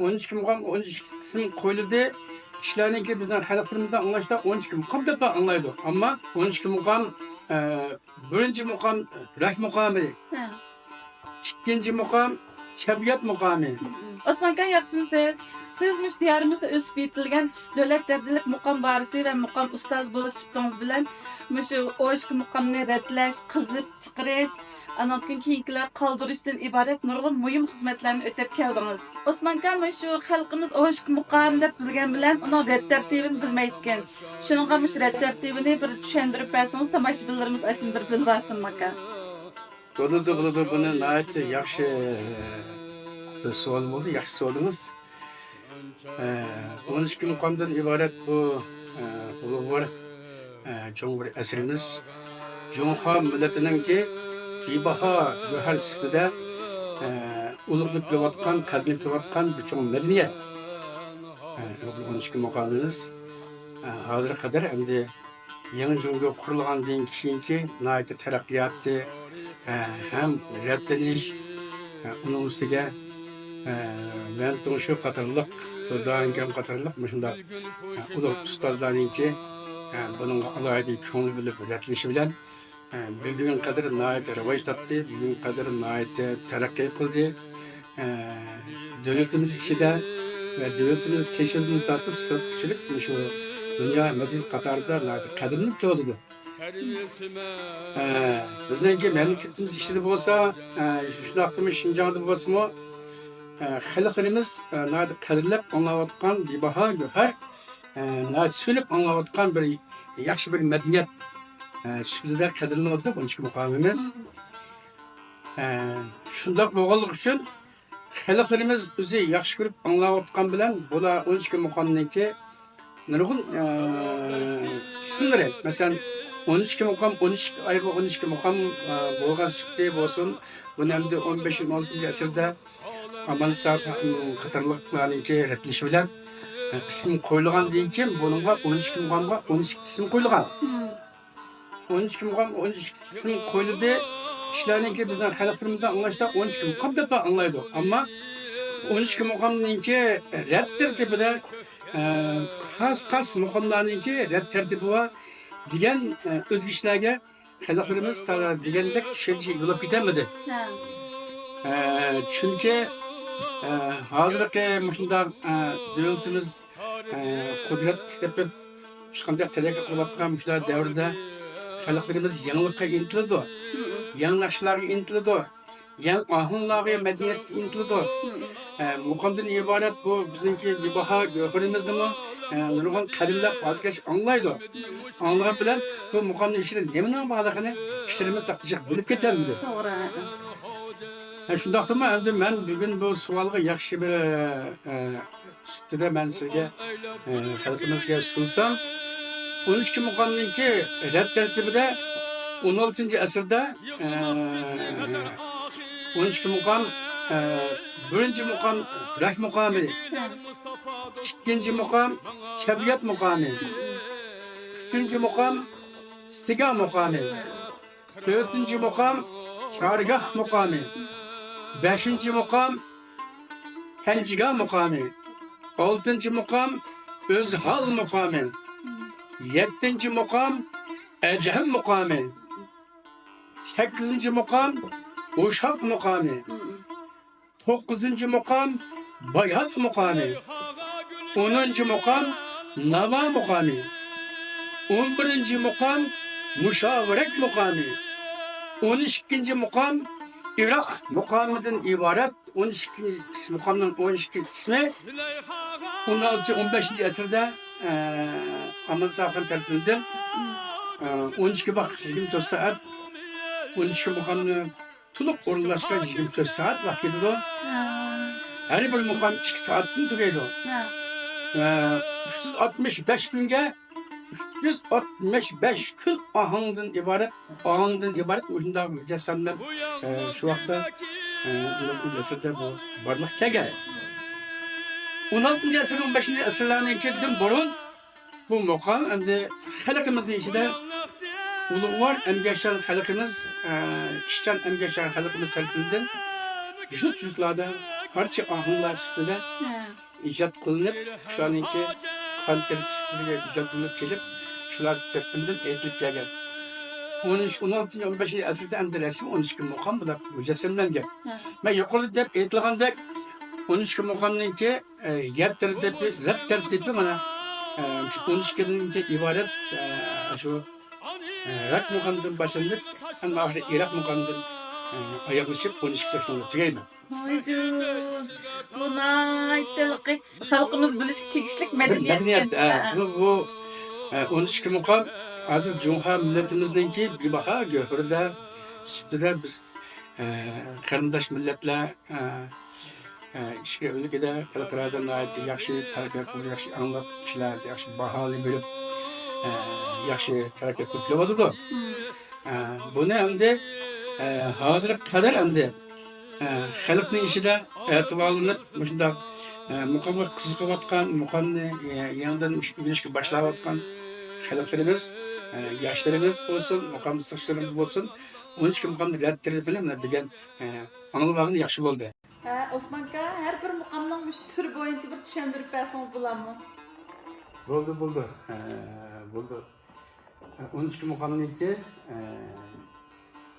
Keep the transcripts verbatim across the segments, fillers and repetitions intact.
ئون ئىككى مۇقام، ئون ئىككى قىسىم قويۇلدى. كىشىلەرنىڭكى بىزنىڭ خەلقلىرىمىزدا ئاڭلاشتا ئون ئىككى مۇقام دەپلا ئاڭلايدۇ. ئەمما ئون ئىككى مۇقام، ئە، بىرىنچى مۇقام راك مۇقامى. ھە. ئىككىنچى مۇقام تەبىئەت مۇقامى. ئوسمانكا، ياخشىمۇسىز؟ سىز مۇشۇ دىيارىمىزدا ئۆسۈپ يېتىلگەن دۆلەت دەرىجىلىك مۇقام ۋارىسى ۋە مۇقام ئۇستازى بولۇش سۈپىتىڭىز بىلەن مۇشۇ ئون ئىككى مۇقامنى رەتلەش، قېزىپ چىقىرىش، ئانىڭدىن كېيىنكىلەر قالدۇرۇشتىن ئىبارەت نۇرغۇن مۇھىم خىزمەتلەرنى ئۆتەپ كەلدىڭىز. ئوسمانكا، مۇشۇ خەلقىمىز ئون ئىككى مۇقام دەپ بىلگەن بىلەن ئۇنىڭ رەت تەرتىبىنى بىلمەيدىكەن. شۇنىڭغا مۇشۇ رەت تەرتىبىنى بىر چۈشەندۈرۈپ بەرسىڭىز، تاماشىبىنلىرىمىز ئاشۇنى بىر بىلىۋالسۇن، ماكا. بولىدۇ، بولىدۇ. بۇنى ناھايىتى ياخشى، ئە، بىر سوئال بولدى. ياخشى سورىدىڭىز. ئە، ئون ئىككى مۇقامدىن ئىبارەت بۇ، ئە، ئۇلۇغۋار، ئە، چوڭ بىر ئەسىرىمىز. جۇڭخۇا مىللىتىنىڭكى بىباھا گۆھەر سۈپىتىدە، ئە، ئۇلۇغلىنىپ كېلىۋاتقان، قەدىرلىنىپ كېلىۋاتقان بىر چوڭ مەدەنىيەت. ئە، بۇ ئون ئىككى مۇقامىمىز، ئە، ھازىرغا قەدەر ئەمدى يېڭى جۇڭگو قۇرۇلغاندىن كېيىنكى ناھايىتى تەرەققىياتى، ئە، ھەم رەتلىنىش، ئە، ئۇنىڭ ئۈستىگە، ئە، مەن تۇڭشۇ قاتارلىق، تۇرداڭگەن قاتارلىق مۇشۇنداق، ئە، ئۇلۇغ ئۇستازلارنىڭكى، ئە، بۇنىڭغا ئالاھىدە كۆڭۈل بۆلۈپ رەتلىشى بىلەن، ئە، بۈگۈنگە قەدەر ناھايىتى راۋاج تاپتى، بۈگۈنگە قەدەر ناھايىتى تەرەققىي قىلدى. ئە، دۆلىتىمىز ئىچىدە ۋە دۆلىتىمىز تېشىدىن تارتىپ سىرتقىچىلىك مۇشۇ دۇنيا مەدەنىيەت قاتارىدا ناھايىتى قەدىرلىنىپ كېلىۋاتىدۇ. ئە، بىزنىڭكى مەملىكىتىمىز ئىچىدە بولسا، ئە، شۇنداقتىمۇ شىنجاڭدا بولسىمۇ، ئە، خەلقلىرىمىز، ئە، ناھايىتى قەدىرلەپ ئاڭلاۋاتقان بىباھا گۆھەر، ئە، ناھايىتى سۆيۈنۈپ ئاڭلاۋاتقان بىر ياخشى بىر مەدەنىيەت، ئە، سۈپىتىدە قەدىرلىنىۋاتىدۇ بۇ ئون ئىككى مۇقامىمىز. ئە، شۇنداق بولغانلىقى ئۈچۈن خەلقلىرىمىز ئۆزى ياخشى كۆرۈپ ئاڭلاۋاتقان بىلەن بۇلار ئون ئىككى مۇقامنىڭكى نۇرغۇن، ئە، قىسىملىرى، مەسىلەن، ئون ئىككى مۇقام، ئون ئىككى ئايغا ئون ئىككى مۇقام، ئە، بولغان سۈپىتى بولسۇن، بۇنى ئەمدى ئون بەشىنچى، ئون ئالتىنچى ئەسىردە ئامان ساپ قاتارلىقلارنىڭكى رەتلىشى بىلەن، ئە، قىسىم قويۇلغاندىن كېيىن بۇنىڭغا ئون ئىككى مۇقامغا ئون ئىككى قىسىم قويۇلغان. مم. ئون ئىككى مۇقام، ئون ئىككى قىسىم قويۇلدى. كىشىلەرنىڭكى بىزنىڭ خەلقلىرىمىزدا ئاڭلاشتا ئون ئىككى مۇقام دەپلا ئاڭلايدۇ. ئەمما ئون ئىككى مۇقامنىڭكى رەت تەرتىپىدە، ئە، خاس، خاس مۇقاملارنىڭكى رەت تەرتىپى بار دېگەن، ئە، ئۆزگىچىلەرگە خەلقلىرىمىز تا-، دېگەندەك چۈشەنچىگە ئىگە بولۇپ كېتەلمىدى. ھە. ئە، چۈنكى، ئە، ھازىرقى مۇشۇنداق، ئە، دۆلىتىمىز، ئە، قۇدرەت تېپىپ، ھېچقانداق تەرەققىي قىلىۋاتقان مۇشۇنداق دەۋردە خەلقلىرىمىز يېڭىلىققا ئىنتىلىدۇ، مم. يېڭى ناخشىلارغا ئىنتىلىدۇ، يېڭى ئاھاڭلارغا، مەدەنىيەتكە ئىنتىلىدۇ. مم. ئە، مۇقامدىن ئىبارەت بۇ بىزنىڭكى بىباھا گۆھىرىمىزنىمۇ، ئە، نۇرغۇن قەدىرلەپ ھازىرغىچە ئاڭلايدۇ. مم. ئاڭلىغان بىلەن بۇ مۇقامنىڭ ئىچىدە نېمىنىڭ بارلىقىنى كىشىلىرىمىز تېخىچە بىلىپ كېتەلمىدى. توغرا. ھە، شۇنداقتىمۇ ئەمدى مەن بۈگۈن بۇ سوئالغا ياخشى بىر، ئە، سۈپىتىدە مەن سىزگە، ئە، خەلقىمىزگە سۇنسام، ئون ئىككى مۇقامنىڭكى رەت تەرتىپىدە ئون ئالتىنچى ئەسىردە، ئە، ئون ئىككى مۇقام، ئە، بىرىنچى مۇقام راك مۇقامى، ئىككىنچى مۇقام تەبىئەت مۇقامى، ئۈچىنچى مۇقام سىگا مۇقامى، تۆتىنچى مۇقام چارگاھ مۇقامى، بەشىنچى مۇقام پەنجىگاھ مۇقامى، ئالتىنچى مۇقام ئۆزھال مۇقامى، يەتتىنچى مۇقام ئەجەم مۇقامى، سەككىزىنچى مۇقام ئۇشاق مۇقامى، توققۇزىنچى مۇقام بايات مۇقامى، ئونىنچى مۇقام ناۋا مۇقامى، ئون بىرىنچى مۇقام مۇشاۋىرەك مۇقامى، ئون ئىككىنچى مۇقام ئىراق مۇقامىدىن ئىبارەت ئون ئىككى مۇقامنىڭ ئون ئىككى قىسمى ئون ئالتىنچى، ئون بەشىنچى ئەسىردە، ئە، ئامان ساخان تەرىپىدىن، ئە، ئون ئىككى ۋاق، يىگىرمە تۆت سائەت، ئون ئىككى مۇقامنى تولۇق ئورۇنلاشقا يىگىرمە تۆت سائەت ۋاقىت كېتىدۇ. ھە. ھەر بىر مۇقام ئىككى سائەتتىن تۈگەيدۇ. ھە. ئە، ئۈچ يۈز ئاتمىش بەش كۈنگە، ئۈچ يۈز ئاتمىش بەش كۈن ئاھاڭدىن ئىبارەت، ئاھاڭدىن ئىبارەت مۇشۇنداق مۇجەسسەملەپ، ئە، شۇ ۋاقىتتا، ئە، ئون ئالتىنچى ئەسىردە بۇ بارلىققا كەلگەن. ئون ئالتىنچى ئەسىر، ئون بەشىنچى ئەسىرلەرنىڭكىدىن بۇرۇن بۇ مۇقام ئەمدى خەلقىمىزنىڭ ئىچىدە ئۇلۇغۋار ئەمگەكچان خەلقىمىز، ئە، ئىشچان ئەمگەكچان خەلقىمىز تەرىپىدىن يۇرت-يۇرتلاردا پارچە ئاھاڭلار سۈپىتىدە ھە. ئىجاد قىلىنىپ، شۇلارنىڭكى قان تەرىتىش سۈپىتىدە ئىجاد قىلىنىپ كېلىپ، شۇلار تەرىپىدىن ئېيتىلىپ كەلگەن. ئون ئۈچ، ئون ئالتىنچى، ئون بەشىنچى ئەسىردە ئەمدى رەسمىي ئون ئىككى مۇقام بۇنداق مۇجەسسەملەنگەن. ھە. مەن يۇقىرىدا دەپ ئېيتىلغاندەك، ئون ئىككى مۇقامنىڭكى، ئە، يەر تەرتىپى، رەت تەرتىپى مانا، ئە، شۇ ئون ئىككىدىن ئىبارەت، ئە، شۇ، ئە، رەت مۇقامدىن باشلىنىپ، ئەڭ ئاخىرى ئىراق مۇقامدىن، ئە، ئاياغلىشىپ، ئون ئىككى سەھىپىنى تۈگەيدۇ. ۋايجۇ، بۇ ناھايىتى ھېلىقى خەلقىمىز بىلىشكە تېگىشلىك مەدەنىيەت مەدەنىيەت، ئىكەن. ئە، ھە. بۇ، بۇ، ئە، ئون ئىككى مۇقام ھازىر جۇڭخۇا مىللىتىمىزنىڭكى بىباھا گۆھىرىدە، سۈپىتىدە بىز، ئە، قېرىنداش مىللەتلەر، ئە، ئە، ئىچكى ئۆلكىدە، خەلقئارادا ناھايىتى ياخشى تەرەققىي قىلىپ، ياخشى ئاڭلاپ، كىشىلەر ياخشى باھالىيىپ، ئە، ياخشى تەرەققىي قىلىپ كېلىۋاتىدۇ. مم. ئە، بۇنى ئەمدى، ئە، ھازىرغا قەدەر ئەمدى، ئە، خەلقنىڭ ئىچىدە ئېتىبارلىنىپ، مۇشۇنداق، ئە، مۇقامغا قىزىقىۋاتقان، مۇقامنى، ئە، يېڭىدىن ئۆگىنىشكە باشلاۋاتقان خەلقلىرىمىز، ئە، ياشلىرىمىز بولسۇن، مۇقام ساقچىلىرىمىز بولسۇن، ئون ئىككى مۇقامنى رەت تەرىپى بىلەن بۈگۈن، ئە، ئاڭلىۋالغىنى ياخشى بولدى. ھە، ئوسمان ئاكا، ھەر بىر مۇقامنىڭ مۇشۇ تۈرى بويىچە بىر چۈشەندۈرۈپ بەرسىڭىز بولامدۇ؟ بولدى، بولدى. ھە، بولدى. ھە، ئون ئىككى مۇقامنىڭكى، ھە،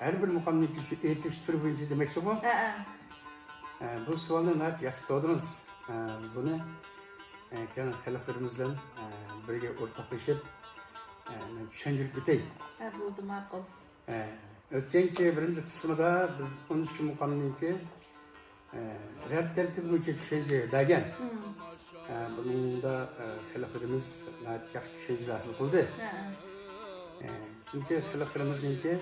ھەر بىر مۇقامنىڭكى شۇ ئېيتىلىش تۈرى بويىچە دېمەكچىغۇ؟ ھە، ھە. ھە، بۇ سوئالنى ناھايىتى ياخشى سورىدىڭىز. ھە، بۇنى، ھە، كەڭ خەلقلىرىمىز بىلەن، ھە، بىرگە ئورتاقلىشىپ، ھە، مەن چۈشەندۈرۈپ ئۆتەي. ھە، بولدى، ماقۇل. ئە، ئۆتكەنكى بىرىنچى قىسمىدا بىز ئون ئىككى مۇقامنىڭكى، ئە، رەت تەرتىپى بويىچە چۈشەنچە بەرگەن. مم. ئە، بۇنىڭدا، ئە، خەلقلىرىمىز ناھايىتى ياخشى چۈشەنچە ھاسىل قىلدى. ھە. ئە، چۈنكى خەلقلىرىمىزنىڭكى،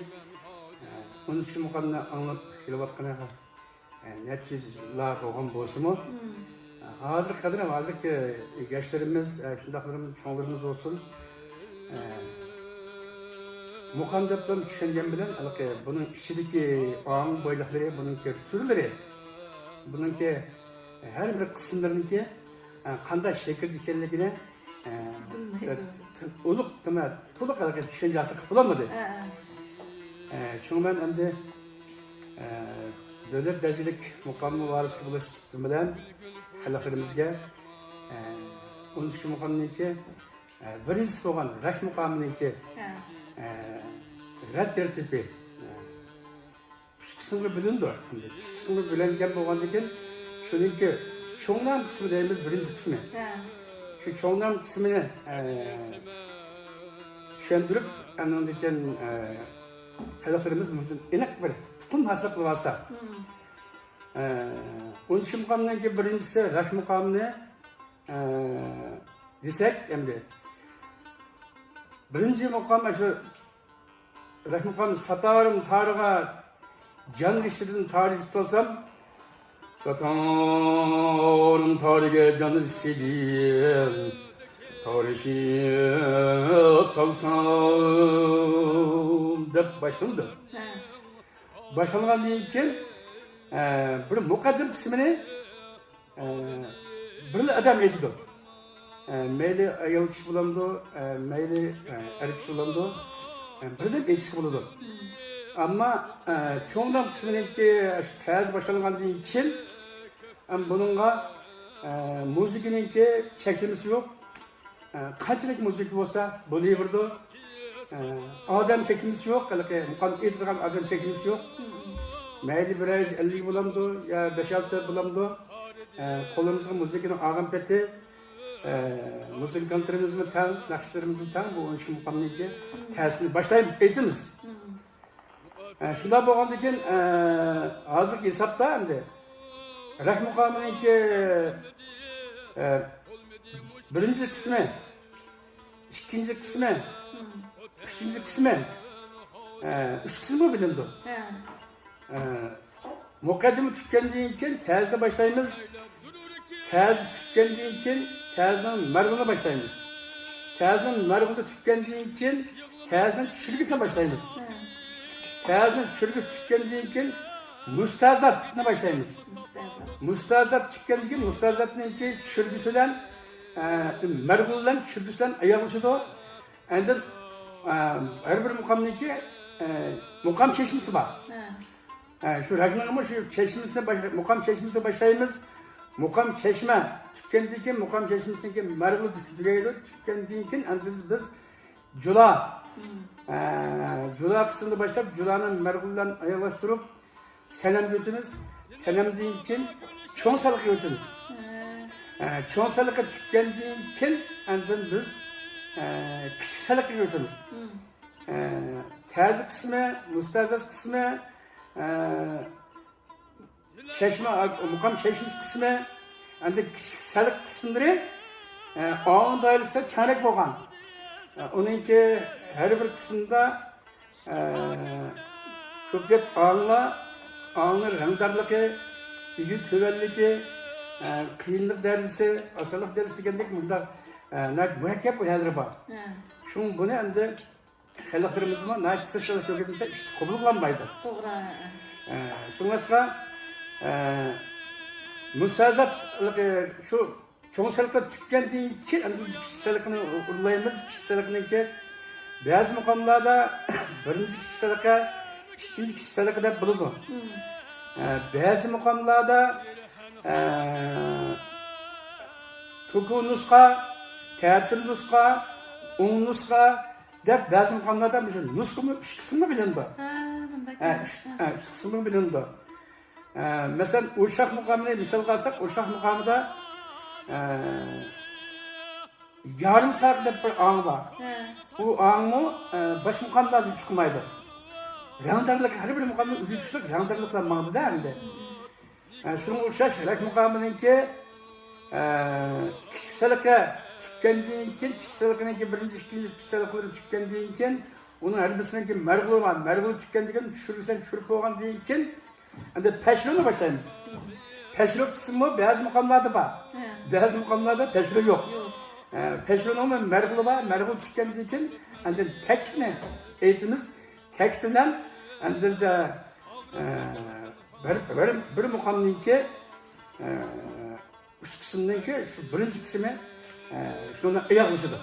ئە، ئون ئىككى مۇقامنى ئاڭلاپ كېلىۋاتقىنىغا ئە، نەچچە يىللار بولغان بولسىمۇ، مم. ئە، ھازىرغا قەدەر ھازىرقى ياشلىرىمىز، ئە، شۇنداقلا چوڭلىرىمىز بولسۇن، ئە، مۇقام دەپلا چۈشەنگەن بىلەن، ھېلىقى بۇنىڭ ئىچىدىكى ئاڭ بايلىقلىرى، بۇنىڭكى تۈرلىرى، بۇنىڭكى ھەر بىر قىسىملىرىنىڭكى، ئە، قانداق شەكىلدە ئىكەنلىكىنى ئە، بىلمەيدۇ. ئۇلۇغ، نېمە، تولۇق ھەرىكەت چۈشەنچە ھاسىل قىلىپ بولالمىدى. ھە، ھە. ئە، شۇڭا مەن ئەمدى، ئە، دۆلەت دەرىجىلىك مۇقام ۋارىسى بولۇش سۈپىتىم بىلەن خەلقلىرىمىزگە، ئە، ئون ئىككى مۇقامنىڭكى، ئە، بىرىنچىسى بولغان رەك مۇقامىنىڭكى، ھە. ئە، رەت تەرتىپى، ئە، ئۈچ قىسىمغا بۆلۈنىدۇ. ئۈچ قىسىمغا بۆلۈنگەن بولغاندىن كېيىن، شۇنىڭكى چوڭ نام قىسمى دەيمىز، بىرىنچى قىسمى. ھە. شۇ چوڭ نام قىسمىنى، ئە، چۈشەندۈرۈپ، ئاندىن كېيىن، ئە، خەلقلىرىمىز مۇشۇ ئېنىق بىر ئۇقۇم ھاسىل قىلىۋالسا. مم. ئە، ئون ئىككى مۇقامنىڭكى بىرىنچىسى رەك مۇقامىنى، ئە، دېسەك، ئەمدى بىرىنچى مۇقام شۇ رەھمۇقام ساتارىم تارىغا جان رىشتىدىن تارى تۇتسام، ساتارىم تارىگە جان رىشتىدىن تارىشىپ سالسام دەپ باشلىنىدۇ. ھە. باشلانغاندىن كېيىن، ئە، بىر مۇقەددىم قىسمىنى ئە، بىرلا ئادەم ئېيتىدۇ. ئە، مەيلى ئايال كىشى بولامدۇ، ئە، مەيلى، ئە، ئەر كىشى بولامدۇ، ئە، بىردىن ئېيتىشقا بولىدۇ. ئەمما، ئە، چوڭ نام قىسمىنىڭكى شۇ تەزى باشلانغاندىن كېيىن، ئەم، بۇنىڭغا، ئە، مۇزىكىنىڭكى چەكلىمىسى يوق. ئە، قانچىلىك مۇزىكا بولسا بولۇۋېرىدۇ. ئە، ئادەم چەكلىمىسى يوق، ھېلىقى مۇقام ئېيتىدىغان ئادەم چەكلىمىسى يوق. مەيلى بىر يۈز ئەللىك بولامدۇ يا بەش ئالتە بولامدۇ؟ ئە، قولىمىزغا مۇزىكىنى ئالغان پېتى، ئە، مۇزىكانتلىرىمىزمۇ تەڭ، ناخشىچىلىرىمىزمۇ تەڭ، بۇ ئون ئىككى مۇقامنىڭكى تەسىرىنى باشلايمىز، ئېيتىمىز. ئە، شۇنداق بولغاندىكىن، ئە، ھازىرقى ھېسابتا ئەمدى رەھمۇقامىنىڭكى، ئە، بىرىنچى قىسمى، ئىككىنچى قىسمى، ئۈچىنچى قىسمى، ئە، ئۈچ قىسىمغا بۆلۈنىدۇ. ھە. ئە، مۇقەددىمە تۈگىگەندىن كېيىن تەزىنى باشلايمىز. تەزى تۈگىگەندىن كېيىن تەزىنىڭ مەرغۇلىنى باشلايمىز. تەزىنىڭ مەرغۇلى تۈگىگەندىن كېيىن تەزىنىڭ چۈشۈرگۈسىنى باشلايمىز. ھە. تەزىنىڭ چۈشۈرگۈسى تۈگىگەندىن كېيىن مۇستەزاتنى باشلايمىز. مۇستەزات. مۇستەزات تۈگىگەندىن كېيىن مۇستەزاتنىڭكى چۈشۈرگۈسى بىلەن، ئە، مەرغۇلى بىلەن چۈشۈرگۈسى بىلەن ئاياغلىشىدۇ. ئاندىن، ئە، ھەر بىر مۇقامنىڭكى، ئە، مۇقام چەشمىسى بار. ھە. ھە، شۇ راكنىڭمۇ شۇ چەشمىسىنى باش-، مۇقام چەشمىسىنى باشلايمىز. مۇقام چەشمە تۈگىگەندىن كېيىن، مۇقام چەشمىسىدىن كېيىن مەرغۇل تۈگەيدۇ. تۈگىگەندىن كېيىن ئەمدى بىز جۇلا، ھە، جۇلا قىسمىنى باشلاپ، جۇلانى مەرغۇل بىلەن ئاياغلاشتۇرۇپ، سەنەمگە ئۆتىمىز. سەنەمدىن كېيىن چوڭ سەلقىگە ئۆتىمىز. ھە، چوڭ سەلقى تۈگىگەندىن كېيىن ئاندىن بىز، ھە، كىچىك سەلقىگە ئۆتىمىز. ھە، تەزى قىسمى، مۇستەزەز قىسمى، ھە، چەشمە، مۇقام چەشمىسى قىسمى، ئەمدى كىچىك سەلقى قىسىملىرى، ئە، ئاڭ دائىرىسى كەڭرەك بولغان. ئە، ئۇنىڭكى ھەر بىر قىسمىدا، ئە، كۆپ گەپ ئاڭلار، ئاڭنىڭ رەڭدارلىقى، ئېگىز تۆۋەنلىكى، ئە، قىيىنلىق دەرىجىسى، ئاسانلىق دەرىجىسى دېگەندەك مۇنداق، ئە، ناھايىتى مۇرەككەپ بۇ يەرلىرى بار. ھە. شۇڭا بۇنى ئەمدى خەلقلىرىمىزمۇ ناھايىتى تېز شۇنداق كۆرگەن بولسا ئىشتا قوبۇل قىلالمايدۇ. توغرا. ئە، شۇڭلاشقا، ئە، مۇسازات، شۇ چوڭ سەلقى تۈگىگەندىن كېيىن ئەمدى كىچىك سەلقىنى ئۇرۇلايمىز. كىچىك سەلقىنىڭكى بەزى مۇقاملاردا بىرىنچى كىچىك سەلقە، ئىككىنچى كىچىك سەلقە دەپ بولىدۇ. ئە، بەزى مۇقاملاردا، ئە، توكۇ نۇسخا، تەتۈر نۇسخا، ئوڭ نۇسخا، دەپ بەزى مۇقاملاردا مۇشۇ نۇسخىمۇ ئۈچ قىسىمغا بۆلۈنىدۇ. ھە، مۇنداق ھە، ئۈچ، ھە، ئۈچ قىسىمغا بۆلۈنىدۇ. ھە، مەسىلەن، ئۇششاق مۇقامىنى مىسالغا ئالساق، ئۇششاق مۇقامىدا، ھە، يارىم سەلقە دەپ بىر ئاڭ بار. ھە. ئۇ ئاڭمۇ، ھە، باشقا مۇقاملاردا چىقمايدۇ. رەڭدارلىق، ھەر بىر مۇقامدا ئۆزى تۇشلۇق رەڭدارلىق بىلەن ماڭىدۇ-دە ئەمدى. ئە، شۇنىڭغا ئوخشاش راك مۇقامىنىڭكى، ئە، كىچىك سەلقە تۈگىگەندىن كېيىن، كىچىك سەلقىنىڭكى بىرىنچى، ئىككىنچى كىچىك سەلقىلىرى تۈگىگەندىن كېيىن، ئۇنىڭ ھەر بىرسىنىڭكى مەرغۇلى بار. مەرغۇلى تۈگىگەندىن كېيىن چۈشۈرسەڭ چۈشۈرۈپ بولغاندىن كېيىن، ئەمدى پەشلۇنى باشلايمىز. پەشلۇ قىسمىمۇ بەزى مۇقاملاردا بار. ھە. بەزى مۇقاملاردا پەشلۇ يوق. يوق. ئە، پەشلۇنىڭمۇ مەرغۇلى بار. مەرغۇل تۈگىگەندىن كېيىن، ئاندىن تەكىتنى ئېيتىمىز. تەكىت بىلەن ئەمدى بىز، ئە، بىر، بىر، بىر مۇقامنىڭكى، ئە، ئۈچ قىسىمنىڭكى شۇ بىرىنچى قىسمى، ئە، شۇنىڭ بىلەن ئاياغلىشىدۇ.